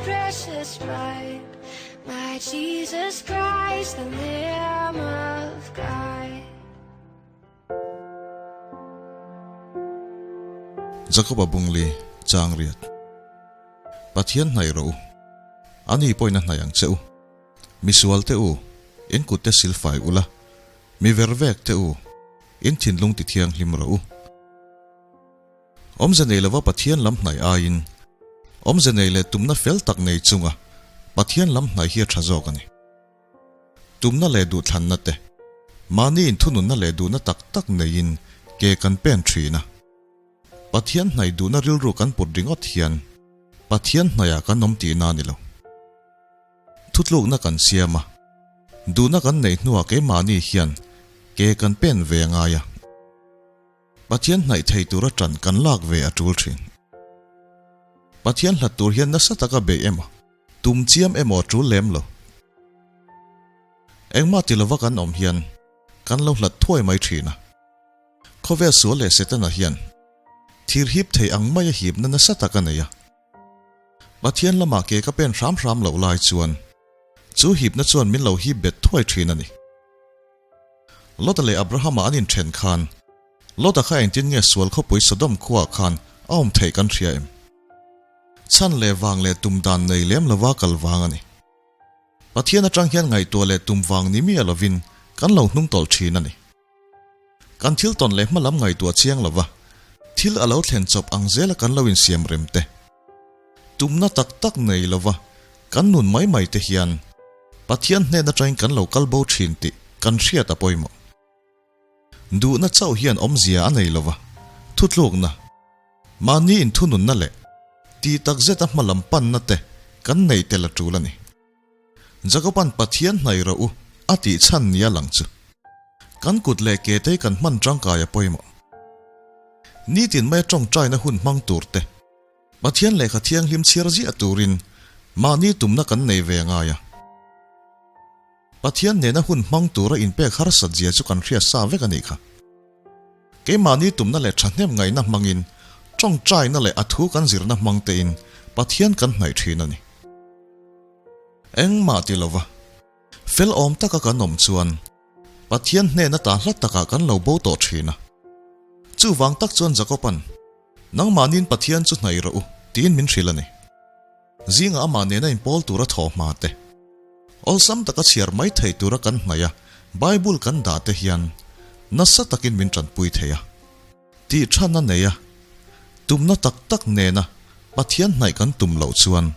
precious blood, my Jesus Christ, the Lamb of God. Jakoba bungli chang riat. Pathian hnaih rawh u. Ani pawhin a hnaih ang che u. Misual te u, in kut te silfai ula, mi vervek te u, in thinlung ti thianghlim rawh u. Awmze nei lova Pathian lam hnaih aiin, awmze nei leh tumna fel tak nei chunga Pathian lam hnaih hi a tha zawk a ni. Tumna leh duhthlanna te, mahni inthununna leh duhna tak tak neiin ke kan pen thin a. Pathian hnaih duhna rilru kan put ringawt hian Pathian hnaihah kan awm tihna a ni lo. Thutlukna kan siam a, duhna kan neih hnuah keimahni hian ke kan pen ve a ngai a. Pathian hnaih thei tura ṭan kan lak ve a ṭul ṭhin. Pathian hlat tur hian nasa taka beih emaw, tum chiam emaw a ṭul lem lo. Engmah ti lova kan awm hian kan lo hlat thuai mai ṭhin a. Khawvel sual leh Setana hian thir hip thei ang maia hipna nasa tak a nei a. Pathian lamah ke ka pen hram hram loh lai chuan chu hipna chuan min lo hip bet thuai ṭhin a ni. Lota leh Abrahama an inthen khan Lota kha engtin nge sual khawpui Sodom khuaah khan a awm theih kan hria em? Chhan leh vang leh tum dan nei lem lova kal vang a ni. Pathian atang hian ngaihtuah leh tum vang ni miah lovin kan lo hnung tawlh thin a ni. Kan thil tawn leh hmalam ngaihtuah chiang lova thil a lo thlen chawp ang zela kan lo insiam rem te, tumna tak tak nei lova kan nun mai mai te hian Pathian hnen atangin kan lo kal bo thin tih kan hriat a pawimawh. Duhna chauh hian awmzia a nei lova, thutlukna, mahni inthununna leh tih takzeta hmalam panna te kan neih tel a tul a ni. Jakoban Pathian hnaih rawh u a tih chhan nia lang chu. Kan kut leh ke te kan hman tangkai a pawimawh. Nitin maia tawngtaina hun hmang tur te, Pathian lehkha thianghlim chhiar ziah turin mahni tumna kan nei ve ngai a. Pathian nena hun hmang tura inpek harsat zia chu kan hriat sa vek a nih kha. Keimahni tumna leh thahnem ngaihna hmangin tawngtaina leh a thu kan zirna hmang tein Pathian kan hnaih thin a ni. Engmah ti lova, fel awm taka kan awm chuan Pathian hnena ta hla takah kan lo bo tawh thin a. Chuvang tak chuan Jakoban, Nangmahniin Pathian chu hnaih rawh u, tiin min hrilh a ni. Zingah amah nena inpawl tura thaw hma te, awlsam taka chhiar mai thei tura kan hnaih a, Bible kan dah te hian nasa takin min tanpui thei a. Tih than a nei a, tumna tak tak nena Pathian hnaih kan tum loh chuan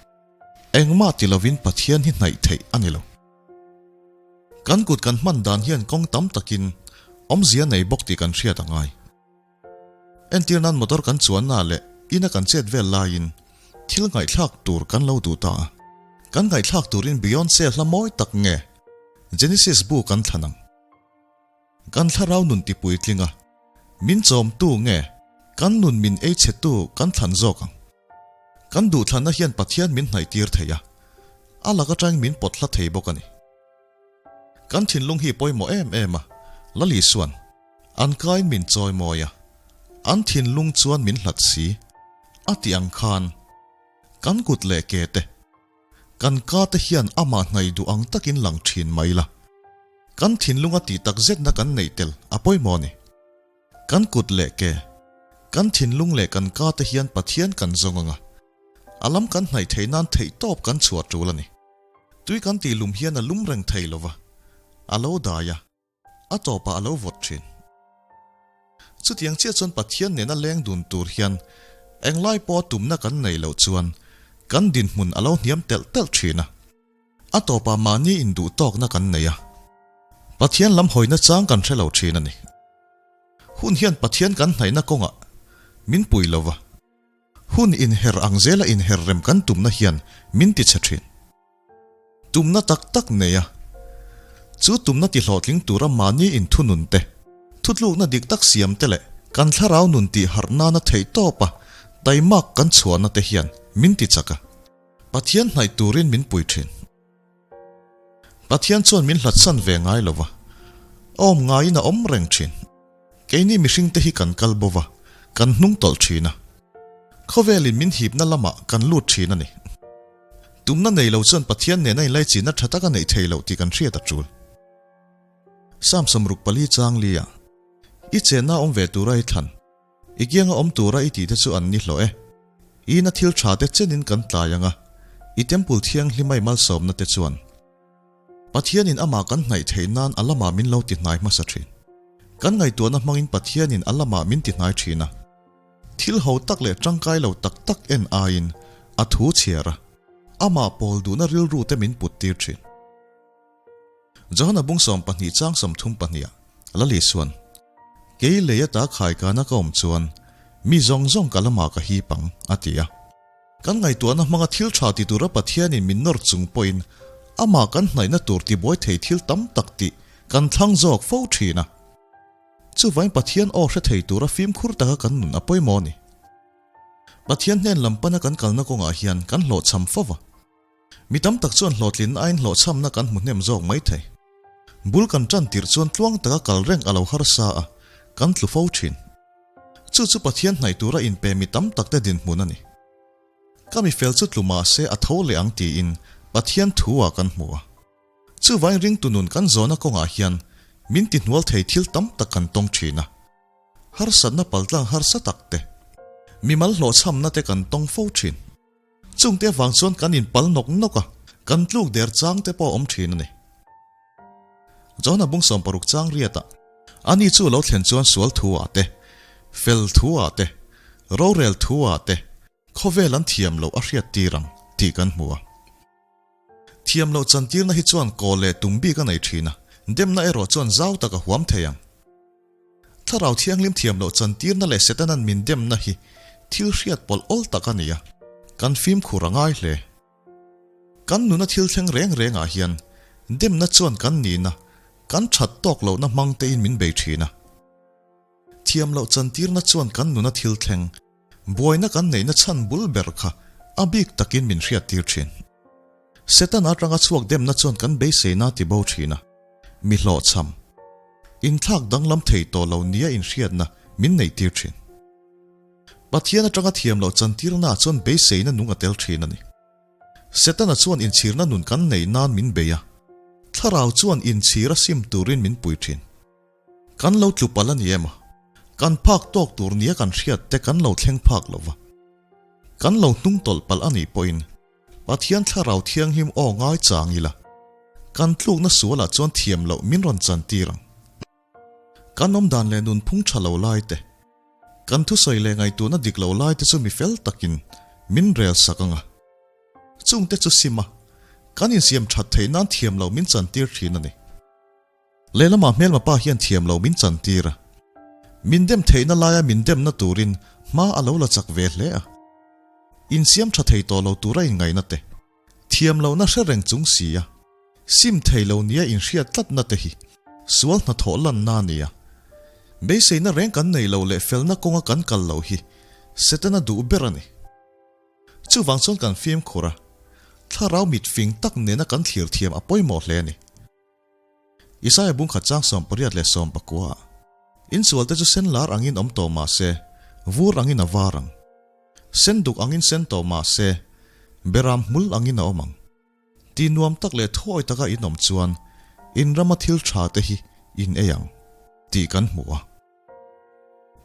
engmah ti lovin Pathian hi hnaih theih a ni lo. Kan kut kan hman dan hian kawng tam takin awmzia nei bawk tih kan hriat a ngai. Entir nan motor kan chuanna leh ina kan chet vel laiin thil ngaihthlak tur kan lo duh ta a. Kan ngaihthlak turin Beyonce hla mawi tak nge Genesis bu kan thlan ang. Kan thlarau nun ti puitling a, min chawmtu nge kan nun min ei chhetu kan thlan zawk ang. Kan duhthlanna hian Pathian min hnaihtir thei a, a lak atangin min pawt hla thei bawk a ni. Kan thinlung hi pawimawh em em a, Lali Suan, An kain min chawi mawi a, an thinlung chuan min hlat si, a tih ang khan kan kut leh ke te, kan ka te hian amah hnaih duh ang takin lang thin mai la. Kan thinlunga tih tak zetna kan neih tel a pawimawh a ni. Kan kut leh ke, kan thinlung leh kan ka te hian Pathian kan zawng ang a, a lam kan hnaih theih nan theihtawp kan chhuah tul a ni. Tui kan tih lum hian a lum reng thei lo va, a lo dai a, a tawpah a lo vawt thin. Chutiang chiah chuan Pathian nena leng dun tur hian englai pawha tumna kan neih loh chuan kan dinhmun a lo hniam telh telh thin a. A tawpah mahni induh tawkna kan nei a, Pathian lam hawina chang kan hre lo thin a ni. Hun hian Pathian kan hnaihna kawngah min pui lo va. Hun inher ang zela inher rem kan tumna hian min ti chhe thin. Tumna tak tak nei a, chu tumna ti hlawhtling tura mahni inthunun te, thutlukna dik tak siam te leh kan thlarau nun tih harh nana theih tawp a taimak kan chhuahna te hian min ti chak a, Pathian hnaih turin min pui thin. Pathian chuan min hlatsan ve ngai lo va, awm ngaiin a awm reng thin. Keini mihringte hi kan kal bo va, kan hnung tawlh thin a. Khawvelin min hipna lamah kan lut thin a ni. Tumna nei lo chuan Pathian nena inlaichinna tha tak a neih thei loh tih kan hriat a tul. Psalm 64 chang lia, I chenna awm ve tura i thlan, i kianga awm tura i tihte chu an ni hlawh e. I ina thil tha te chenin kan tlai ang a, i temple thianghlim a i malsawmna te chuan. Pathianin amah kan hnaih theih nan a lamah min lo ti hnai hmasa thin. Kan ngaihtuahna hmangin Pathianin a lamah min ti hnai thin a. Thil ho tak leh tangkai lo tak tak en aiin a thu chhiar a, amah pawl duhna rilru te min put tir thin. Johana bung 12 chang 32 ah Lal Isuan, Kei lei ata khaikana ka awm chuan mi zawng zawng ka lamah ka hip ang, a ti a. Kan ngaihtuahna hmanga thil tha ti tura Pathianin min nawr chung pawhin amah kan hnaihna tur tibuai thei thil tam tak tih kan thlang zawk fo thin a. Chuvain Pathian aw hre thei tura fimkhur taka kan nun a pawimawh a ni. Pathian hnen lam pana kan kalna kawngah hian kan hlawhchham fo va. Mi tam tak chuan hlawhtlinna aiin hlawhchhamna kan hmu hnem zawk mai thei. Bul kan tan tirh chuan tluang taka kal reng a lo harsa a, kan tlu fo thin. Chu chu Pathian hnaih tura inpe mi tam takte dinhmun a ni. Ka mi fel chu tlu mah se a tho leh ang tiin Pathian thu ah kan hmu a. Chuvain ringtu nun kan zawhna kawngah hian min tihnual thei thil tam tak kan tawng thin a. Harsatna paltlang harsa tak te, mimal hlawhchhamna te kan tawng fo thin. Chungte avang chuan kan inpal nawk nawk a, kan tluk der chang te pawh a awm thin a ni. Johna bung 60 chang riatah, Ani chu lo thlen chuan sual thu ah te, fel thu ah te, rorel thu ah te, khawvel an thiam loh a hriat tir ang tih kan hmu a. Thiam loh chantirna hi chuan kaw leh tum bik a nei thin a, demna erawh chuan zau tak a huam thei ang. Thlarau Thianghlim thiam loh chantirna leh Setana'n min demna hi thil hriat pawlh awl tak a ni a, kan fimkhur a ngai hle. Kan nuna thil thleng reng rengah hian demna chuan kan nihna, kan that tawk lohna hmang tein min bei thin a. Thiam loh chantirna chuan kan nuna thil thleng, buaina kan neihna chhan bul ber kha a bik takin min hriattir thin. Setana atanga chhuak demna chuan kan beiseina ti bo thin a, mi hlawhchham, inthlak danglam thei tawh lo nia inhriatna min neihtir thin. Pathian atanga thiam loh chantirna chuan beiseina nung a tel thin a ni. Setana chuan inchhirna nun kan neih nan min bei a, thlarau chuan inchhir a sim turin min pui thin. Kan lo tlu palh a ni em a? Kan phak tawk tur nia kan hriat te kan lo thleng phak lo va. Kan lo hnung tawlh palh a nih pawhin Pathian thlarau thianghlim aw ngai chang ila, kan tlukna sualah chuan thiam loh min rawn chan tir ang. Kan awm dan leh nunphung tha lo lai te, kan thusawi leh ngaihtuahna dik lo lai te chu mi fel takin min rel sak ang a. Chungte chu sim a, kan insiam that theih nan thiam loh min chan tir thin a ni. Lehlamah hmelma pa hian thiam lo min chan tir a, min dem theihna laia min demna turin hma a lo la chak ve hle a. Insiam tha thei tawh lo tura inngaihna te, thiam lohna hre reng chung si a, sim thei lo nia inhriat tlatna te hi sual hnathawh lanna a ni a. Beiseina reng kan nei lo leh felna kawnga kan kal lo hi Setana duh ber a ni. Chuvang chuan kan fimkhur a, thlarau mit fing tak nena kan thlir thiam a pawimawh hle a ni. Isaiah bung khat chang 18 leh 19 ah, Insual te chu sen lar angin awm tawh mah se, vur angin a var ang. Sen duk angin sen tawh mah se, beram hmul angin a awm ang. Ti nuam tak leh thuawi taka in awm chuan in rama thil tha te hi in ei ang, tih kan hmu a.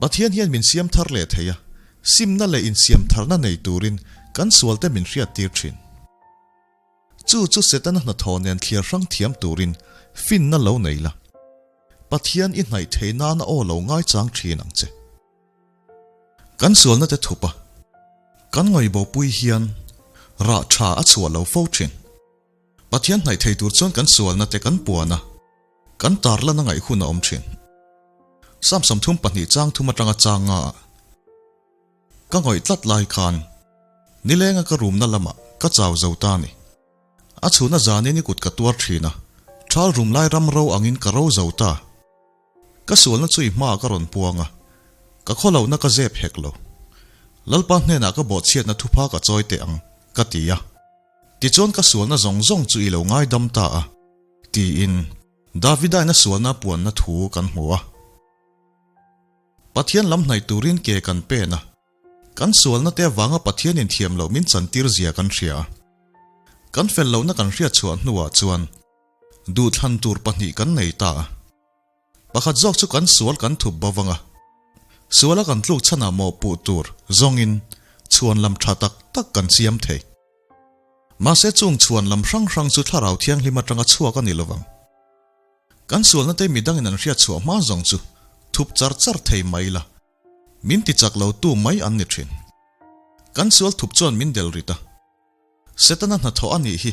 Pathian hian min siam thar leh thei a, simna leh insiam tharna nei turin kan sual te min hriattir thin. Chu chu Setana hnathawh nen thliar hrang thiam turin finna lo nei la. Pathian i hnaih thei nana aw lo ngaichang thin ang che. Kan sualna te thup a, kan ngawihbopui hian rah tha a chhuah lo fo thin. Pathian hnaih thei tur chuan kan sualna te kan puan a, kan tarlan a ngaih hun a awm thin. Psalm 32 chang thum atanga chang nga ah. Ka ngawih tlat lai khan nilenga ka rumna lamah ka chau zo ta a ni. A chhuna zanin i kut ka tuar thin a, thal rum lai ram ro angin ka ro zo ta. Ka sualna chu i hmaah ka rawn puang a, ka khawlohna ka zep hek lo. Lalpa hnenah ka bawhchhiatna thupha ka chawi teh ang, ka ti a. Tichuan ka sualna zawng zawng chu i lo ngaidam ta a, tiin Davidain a sualna puanna thu kan hmu a. Pathian lam hnaih turin ke kan pen a, kan sualna te avanga Pathianin thiam loh min chantir zia kan hria a. Kan fel lohna kan hriat chhuah hnuah chuan duhthlan tur pahnih kan nei ta a. Pakhat zawk chu kan sual kan thup bo vang a, suala kan tluk chhanah mawhpuh tur zawngin chhuan lam tha tak tak kan siam thei. Mahse chung chhuan lam hrang hrang chu thlarau thianghlim atanga chhuak a ni lovang. Kan sualna te midangin an hriat chhuah hma zawng chu thup char char thei mai la, min ti chak lo tu mai an ni thin. Kan sual thup chuan min del rit a, Setana hnathawh a nih hi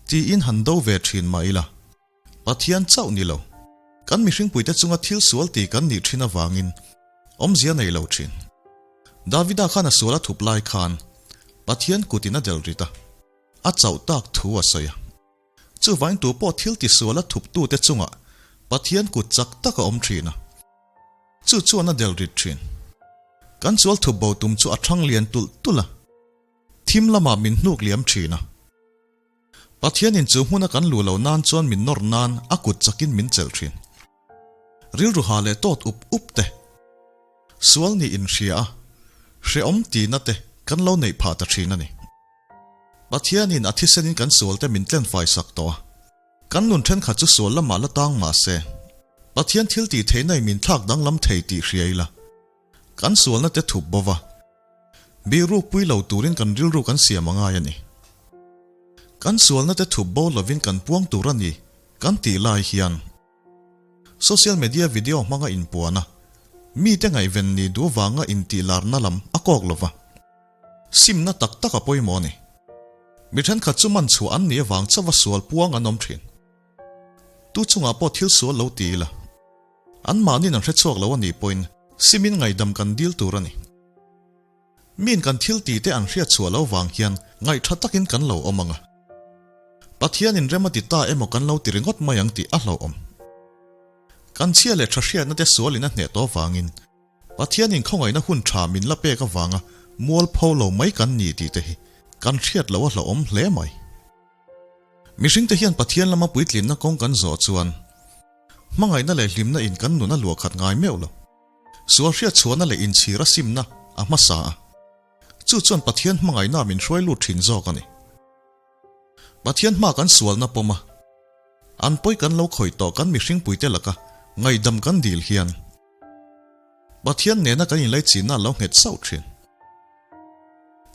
tiin han do ve thin mah ila, Pathian chauh ni lo, kan mihringpuite chunga thil sual ti kan nih thin avangin awmzia nei lo thin. Davida khan a sual a thup lai khan Pathian kutin a del rit a, a chauh tak thu a sawi a. Chuvangin tu pawh thil ti sual a thuptute chungah Pathian kut chak tak a awm thin a, chu chuan a del rit thin. Kan sual thup bo tum chu a thang lian tulh tulh a, thim lamah min hnuk liam thin a. Pathianin chu hmuna kan luh loh nan chuan min nawr nan a kut chakin min chelh thin. Rilru ha leh tawt up up te, sual nih inhria a, hrehawm tihna te kan lo neih phah ta thin a ni. Pathianin a thisenin kan sualte min tlenfai sak tawh a, kan nun thenkhat chu sual lamah la tang mah se, Pathian thil tih theihna in min thlak danglam thei tih hria ila, kan sualna te thup bo va, bihruk pui lo turin kan rilru kan siam a ngai a ni. Kan sualna te thup bo lovin kan puang tur a ni kan tih lai hian social media video hmanga inpuan a, mite ngaihven ni duh vanga intihlarna lam a kawk lo va. Simna tak tak a pawimawh a ni. Mi thenkhat chu man chhuah an nih avang chauha sual puang an awm thin. Tu chungah pawh thil sual lo ti ila, anmahniin an hrechhuak lo a nih pawhin simin ngaihdam kan dil tur a ni. Miin kan thil tih te an hriat chhuah lo vang hian ngaihtha takin kan lo awm ang a. Pathianin rem a ti ta emaw kan lo ti ringawt mai ang tih a hlauhawm. Kan chhia leh tha hriatna te sualin a hneh tawh vangin Pathianin khawngaihna hun tha min la pek avanga mualpho lo mai kan ni tih te hi kan hriat loh a hlauhawm hle mai. Mihringte hian Pathian lama puitlinna kawng kan zawh chuan hmangaihna leh hlimna in kan nun a luah khat ngai meuh lo. Sual hriatchhuahna leh inchhir a simna a hmasa a, chu chuan Pathian hmangaihna min hruai lut thin zawk a ni. Pathian hma kan sualna pawm a, an pawi kan lo khawih tawh kan mihringpuite laka ngaihdam kan dil hian Pathian nena kan inlaichinna a lo nghet sauh thin.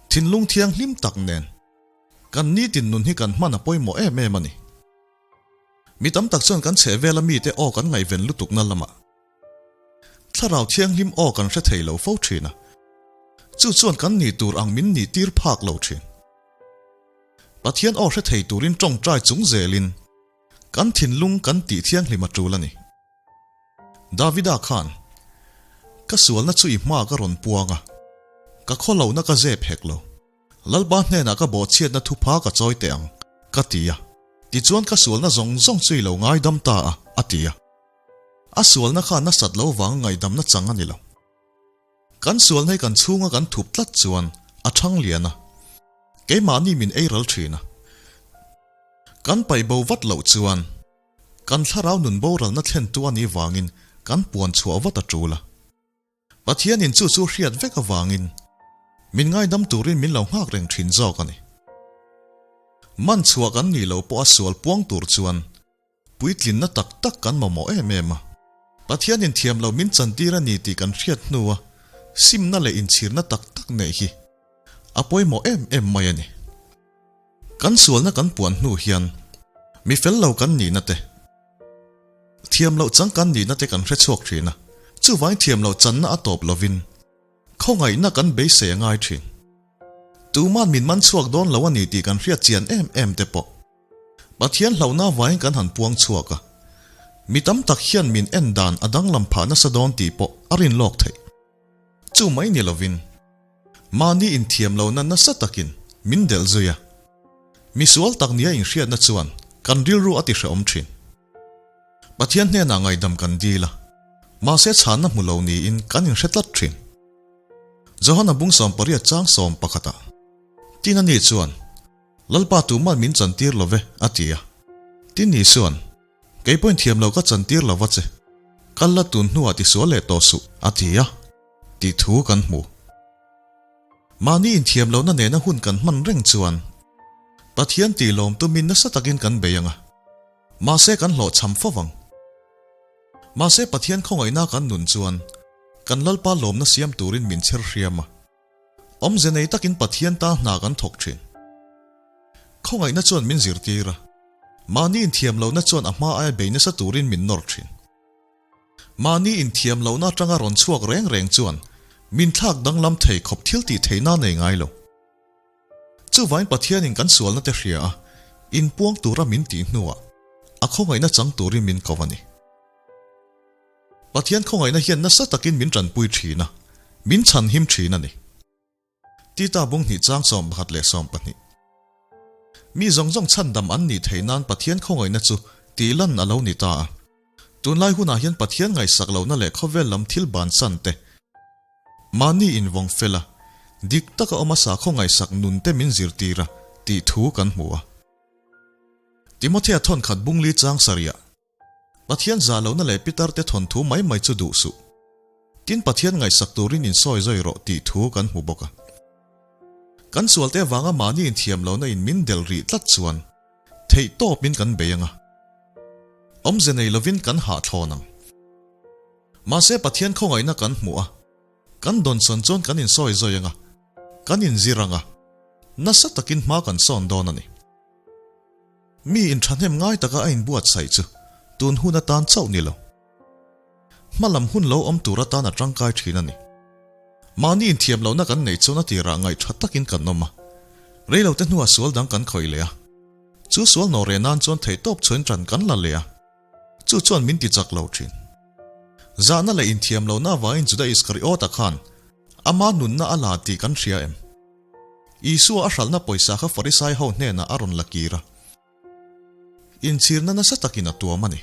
Thinlung thianghlim tak nen kan nitin nun hi kan hman a pawimawh em em a ni. Mi tam tak chuan kan chhehvela mite aw kan ngaihven lutukna lamah Thlarau thianghlim aw kan hre thei lo fo thin a, chu chuan kan nih tur ang min nih tir phak lo thin. Pathian aw hre thei turin tawngtai chung zelin kan thinlung kan tih thianghlim a tul a ni. Davida khan, Ka sualna chu i hma ka rawn puang a, ka khawlohna ka zep hek lo. Lalpa hnenah ka bawhchhiatna thupha ka chawi teh ang, ka ti a. Tichuan ka sualna zawng zawng chu i lo ngaidam ta a, a ti a. A sualna kha nasat lo vang ngaihdamna chang a ni lo. Kan sualna hi kan chhunga kan thup tlat chuan a thang lian a, keimahni min ei ral thin a. Kan paih bo vat loh chuan kan thlarau nun boralna thlentu a nih vangin kan puan chhuah vat a tul a. Pathianin chu chu hriat vek avangin min ngaidam turin min lo nghak reng thin zawk a ni. Man chhuah kan nih loh pawh a sual puang tur chuan Puitlinna tak tak kan mamawh em em a. Pathianin thiam lo min chantir a ni tih kan hriat hnua simna leh inchhirna tak tak neih hi a pawimawh em em mai a ni. Kan sualna kan puan hnu hian mi fel lo kan nihna te, thiam loh chang kan nihna te kan hre chhuak thin a. Chuvangin thiam loh channa a tawp lovin khawngaihna kan beisei a ngai thin. Tuman min man chhuak dawn lo a ni tih kan hriat chian em em te pawh Pathian hlauhna avangin kan han puang chhuak a, mi tam tak hian min en dan a danglam phah nasa dawn tih pawh a rin lawk theih. Chu mai ni lovin, mahni inthiam lohna nasa takin min delh zui a, mi sual tak nia inhriatna chuan kan rilru a tihrehawm thin. Pathian hnenah ngaihdam kan dil a, mahse chhanna hmu lo niin kan inhre tlat thin. Johana bung 18 chang 11 ah tin ani chuan, Lalpa tuman min chantir lo ve, a ti a. Tin Isuan, Kei pawhin thiam lo ka chantir lo va che, kal la tun hnuah tisual leh tawh suh, a ti a, tih thu kan hmu. Mahni inthiam lohna nena hun kan hman reng chuan. Pathian tih lawm tumin nasa takin kan bei ang a, mahse kan hlawhchham fo vang. Mahse Pathian khawngaihna kan nun chuan kan Lalpa lawmna siam turin min chher hriam a. Awmze nei takin Pathian ta hna kan thawk thin. Khawngaihna chuan min zirtir a, mahni inthiam lohna chuan a hma aia bei nasa turin min nawr thin. Mahni inthiam lohna atanga rawn chhuak reng reng chuan min thlak danglam thei khawp thil tih theihna nei ngai lo. Chuvain Pathianin kan sualna te hria a, inpuang tura min tih hnuah a khawngaihna chang turin min ko a ni. Pathian khawngaihna hian nasa takin min tanpui thin a, min chhanhim thin a ni. Tita bung hnih chang 11 leh 20. Mi zawng zawng chhandam an nih theih nan Pathian khawngaihna chu tihlan a lo ni ta a. Tunlai hunah hian Pathian ngaihsak lohna leh khawvel lam thil bansan te, mahni invawng fel a, dik taka awm a sakhaw ngaihsak nun te min zirtir a tih thu kan hmu a. Timothea thawnkhat bungli chang sarihah Pathian zah lohna leh pitar te thawnthu mai mai chu duh suh. Tin Pathian ngaihsak turin insawi zawi rawh tih thu kan hmu bawk a. Kan sualte avanga mahni inthiam lohna in min del rih tlat chuan theih tawpin kan bei ang a. Awmze nei lovin kan hahthlawn ang. Mahse Pathian khawngaihna kan hmuh a, kan dawnsawn chuan kan insawi zawi ang a, kan inzir ang a, nasa takin hma kan sawn dawn a ni. Mi inthahnem ngai taka a inbuatsaih chu tun hun atan chauh ni lo. Hma lam hun lo awm tur atan a tangkai thin a ni. Mahni inthiam lohna kan neih chuan a tirah ngaih tha takin kan awm a, reilote hnuah sual dang kan khawih leh a. Chu sual nawh reh nan chuan theihtawp chhuain tan kan la leh a, chu chuan min ti chak lo thin. Zahna leh inthiam lohna avangin Juda Iskariota khan ama nunna a la tih kan hria em? Isua a hralhna pawisa kha Farisai ho hnenah a rawn la kir a. Inchhirna nasa takin a tuam a ni.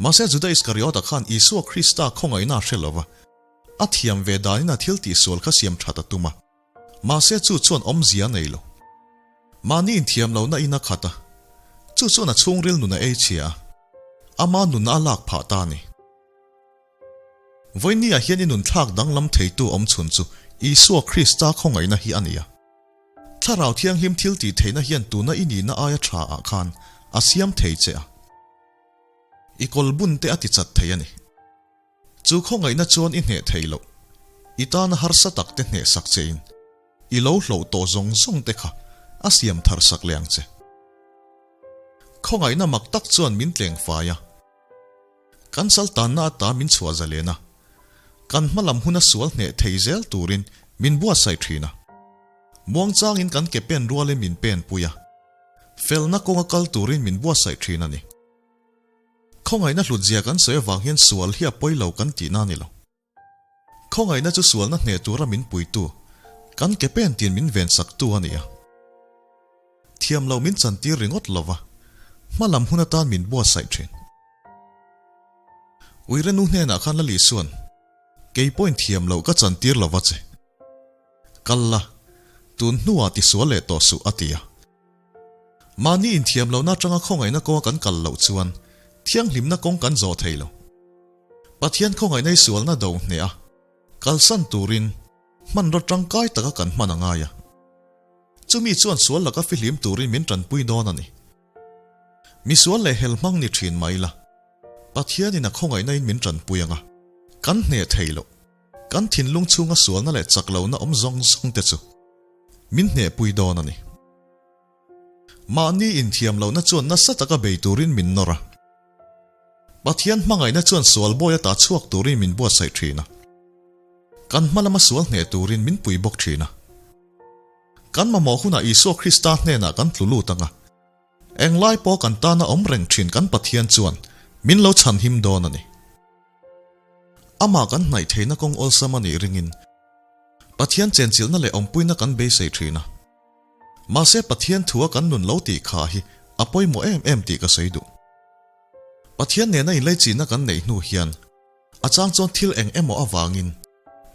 Mahse Juda Iskariota khan Isua Krista khawngaihna a hre lo va, a thiam ve danin a thil tihsual kha siam that a tum a. Mahse chu chuan awmzia a nei lo. Mahni inthiam lohna in a khat a, chu chuan a chhungril nun a ei chhia a, ama nunna a lak phah ta a ni. Vawinia hian i nun thlak danglam theitu awm chhun chu Isua Krista khawngaihna hi a ni a. Thlarau Thianghlim thil tih theihna hian tuna i nihna aia tha ah khan a siam thei che a. I kawl bun te a ti chat thei a ni. Chu khawngaihna chuan i hneh thei loh. I tana harsa tak te hneh sak che in i lo hloh tawh zawng zawng te kha a siam thar sak leh ang che. Khawngaihna mak tak chuan min tleng fai a. Kan saltanna ata min chhuah zalen a, kan hma lam huna sual hneh thei zel turin min buatsaih thin a. Muangchangin kan ke pen rualin min pen pui a, felna kawnga kal turin min buatsaih thin a ni. Khawngaihna hlutzia kan sawi avang hian sual hi a pawi lo kan tihna a ni lo. Khawngaihna chu sualna hneh tura min puitu, kan ke pen tin min vensaktu a ni a. Thiam lo min chantir ringawt lo va, hma lam hun atan min buatsaih thin. Uire nu hnenah khan Lali chuan, Kei pawhin thiam loh ka chantir lo va che. Kal la, tun hnuah tisual leh tawh suh a ti a. Mahni inthiam lohna atanga khawngaihna kawnga kan kal loh chuan thianghlimna kawng kan zawh thei lo. Pathian khawngaihna i sualna do hneh a, kalsan turin hmanraw tangkai taka kan hman a ngai a. Chumi chuan sual laka fihlim turin min tanpui dawn a ni. Misual leh hel hmang ni thin mai la, Pathianin a khawngaihna in min tanpui ang a, kan hneh thei loh. Kan thinlung chhunga sualna leh chak lohna awm zawng zawng te chu min hnehpui dawn a ni. Mahni inthiam lohna chuan nasa taka bei turin min nawr a. Pathian hmangaihna chuan sual bawi ata chhuak turin min buatsaih thin a. Kan hma lama sual hneh turin min pui bawk thin a. Kan mamawh hunah Isua Krista hnenah kan tlu lut ang a. Englai pawh kan tana awm reng thin kan Pathian chuan min lo chhanhim dawn a ni. Amah kan hnaih theihna kawng awlsam a nih ringin Pathian chenchilhna leh awmpuina kan beisei thin a. Mahse Pathian thua kan nun lo tih kha hi a pawimawh em em tih ka sawi duh. Pathian nena inleichihna kan neih hnu hian a chang chuan thil eng emaw avangin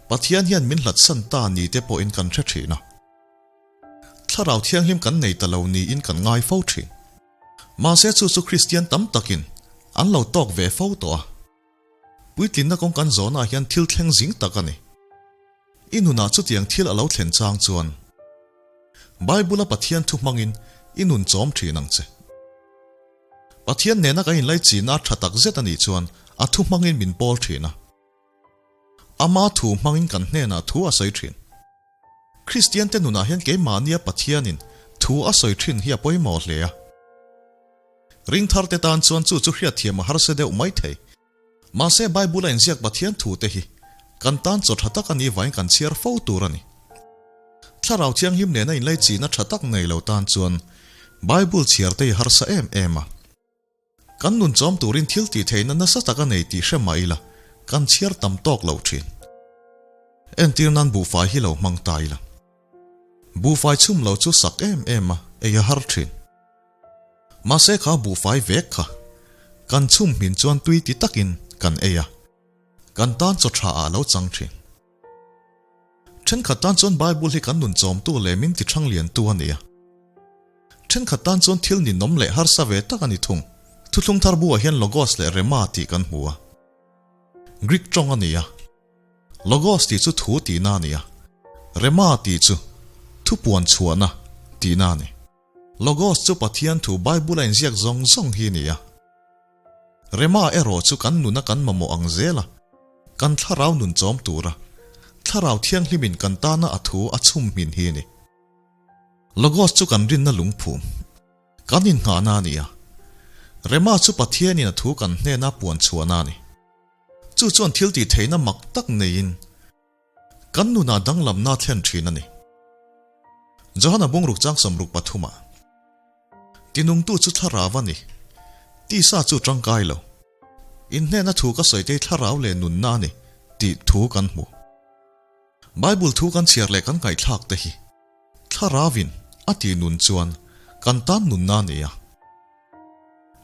Pathian hian min hlatsan ta ni te pawhin kan hre thin a. Thlarau thianghlim kan nei ta lo niin kan ngai fo thin. Mahse chu chu Kristian tam takin an lo tawk ve fo tawh a. Puitlinna kawng kan zawhnaah hian thil thleng zing tak a ni. I nunah chutiang thil a lo thlen chang chuan Bible-a Pathian thu hmangin. I nun chawm thin ang che. Pathian nena kan inlaichinna a tha tak zet a nih chuan a thu hmangin min pawl thin a. Ama thu hmangin kan hnenah thu a sawi thin. Kristiante nunah hian keimahnia Pathianin thu a sawi thin hi a pawimawh hle a. Ringtharte tan chuan chu chu hriatthiam a harsa deuh mai thei. Mahse Bible a inziak Pathian thute hi kan tan chaw tha tak a nih vangin kan chhiar fo tur a ni. Thlarau Thianghlim nena inlaichihna tha tak nei lo tan chuan Bible chhiar te hi harsa em em a. Kan nun chawm turin thil tih theihna nasa tak a nei tih hre mah ila kan chhiar tam tawk lo thin. Entir nan buhfai hi lo hmang ta ila. Buhfai chhum lo chu sak em em a, ei a har thin. Mahse kha buhfai vek kha kan chhum hmin chuan tui ti takin kan ei a, kan tan chaw tha ah lo chang thin. Thenkhat tan chuan Bible hi kan nun chawmtu leh min ti thang liantu a ni a. Thenkhat tan chuan thil ninawm leh harsa ve tak a ni thung. Thuthlung thar buah hian Logos leh Rhema tih kan hmu a. Greek tawng a ni a. Logos tih chu thu tihna a ni a, Rhema tih chu thupuan chhuahna tihna a ni. Logos chu Pathian thu Bible a inziak zawng zawng hi a ni a. Rhema erawh chu kan nuna kan mamawh ang zel a, kan thlarau nun chawm tura Thlarau Thianghlimin kan tana a thu a chhum hmin hi a ni. Logos chu kan rinna lungphum, kan innghahna a ni a. Rhema chu Pathianin a thu kan hnena puan chhuahna a ni. Chu chuan thil tih theihna mak tak neiin Kan nunah danglamna thlen thin a ni. Johana bungruk chang 63 ah, Tinungtu chu thlarau a ni, tisa chu tangkai lo. In hnena thu ka sawi te thlarau leh nunna a ni tih thu kan hmu. Bible thu kan chhiar leh kan ngaihthlak te hi thlarauin a tih nun chuan kan tan nunna a ni a.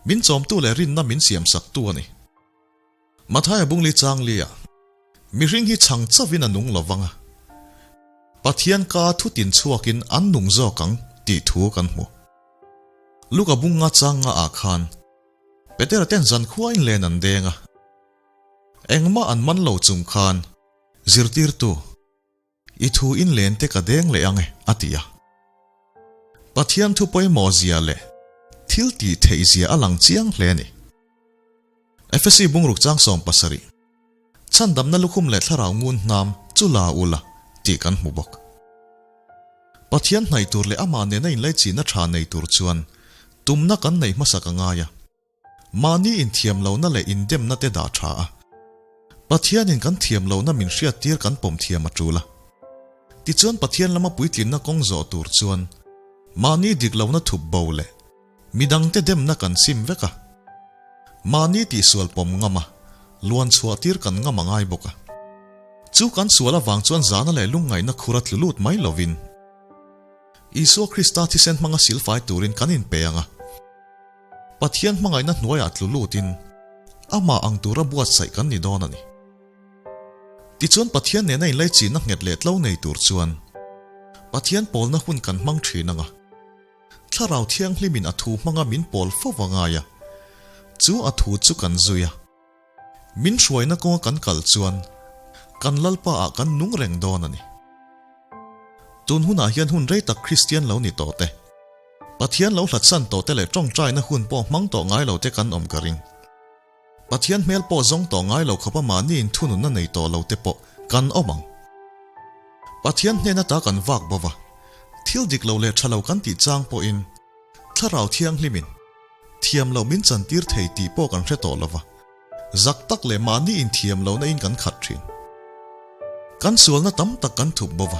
Min chawmtu leh rinna min siamsaktu a ni. Mathaia bungli changlia, Mihring hi chhang chauhin a nung lo vang a, Pathian ka thu tin chhuakin an nung zawk ang tih thu kan hmu. Luka bunga changa ah khan Petera ten zankhuain len an deng a, engmah an man lo chung khan zirtirtu, I thu in len te ka deng leh ang e, a ti a. Pathian thu pawimawh zia leh thil tih theih zia a lang chiang hle a ni. Efesi bungruk chang 70, Chhandamna lukhum leh thlarau ngun hnam chu la u la tih kan hmu bawk. Pathian hnaih tur leh amah nena inlaichinna tha nei tur chuan tumna kan neih hmasak a ngai a. Mahni inthiam lohna leh indemna te dah tha a, Pathianin kan thiam lohna min hriattir kan pawm thiam a tul a. Tichuan Pathian lama puitlinna kawng zawh tur chuan mahni dik lohna thup bo leh midangte demna kan sim vek a. Mahni tihsual pawm ngam a, luan chhuah tir kan ngam a ngai bawk a. Chu kan sual avang chuan zana leh lungngaihna khur a tlu lut mai lovin Isua Krista thisen hmanga silfai turin kan inpe ang a. Pathian hmangaihna hnuaiah tlu lutin amah ang tura buatsaih kan ni dawn a ni. Tichuan Pathian nena inlaichinna nghet leh tlo nei tur chuan Pathian pawlna hun kan hmang thin ang a, Thlarau Thianghlimin a thu hmanga min pawl fo va ngai a, chu a thu chu kan zui a. Min hruaina kawnga kan kal chuan kan Lalpa ah kan nung reng dawn a ni. Tun hunah hian hun rei tak Kristian lo ni tawh te, Pathian lo hlatsan tawh te leh tawngtaina hun pawh hmang tawh ngai lo te kan awm ka ring. Pathian hmel pawh zawng tawh ngai lo khawpa mahni inthununna nei tawh lo te pawh kan awm ang. Pathian hnen ata kan vak bo va, thil dik lo leh tha lo kan tih chang pawhin Thlarau Thianghlimin thiam loh min chantir thei tih pawh kan hre tawh lo va, zak tak leh mahni inthiam lohna in kan khat thin. Kan sualna tam tak kan thup bo va,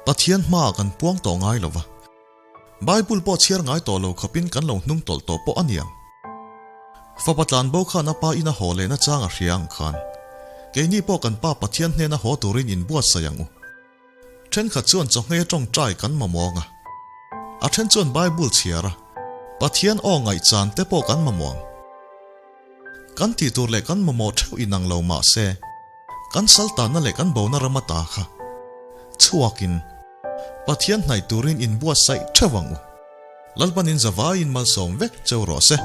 Pathian hmaah kan puang tawh ngai lo va, Bible pawh chhiar ngai tawh lo khawpin kan lo hnung tawlh tawh pawh a ni ang. Fapa tlanbo khan a pa ina haw lehna chang a hria ang khan, keini pawh kan Pa Pathian hnena haw turin inbuatsaih ang u. Thenkhat chuan chawhmeh tawngtai kan mamawng a, a then chuan Bible chhiar a, Pathian aw ngaihchan te pawh kan mamawng. Kan tih tur leh kan mamawh theuh inang lo mah se, kan saltanna leh kan bona ram ata kha chhuakin Pathian hnaih turin inbuatsaih theuh ang u. Lalpanin zavaiin malsawm vek cheu rawh se.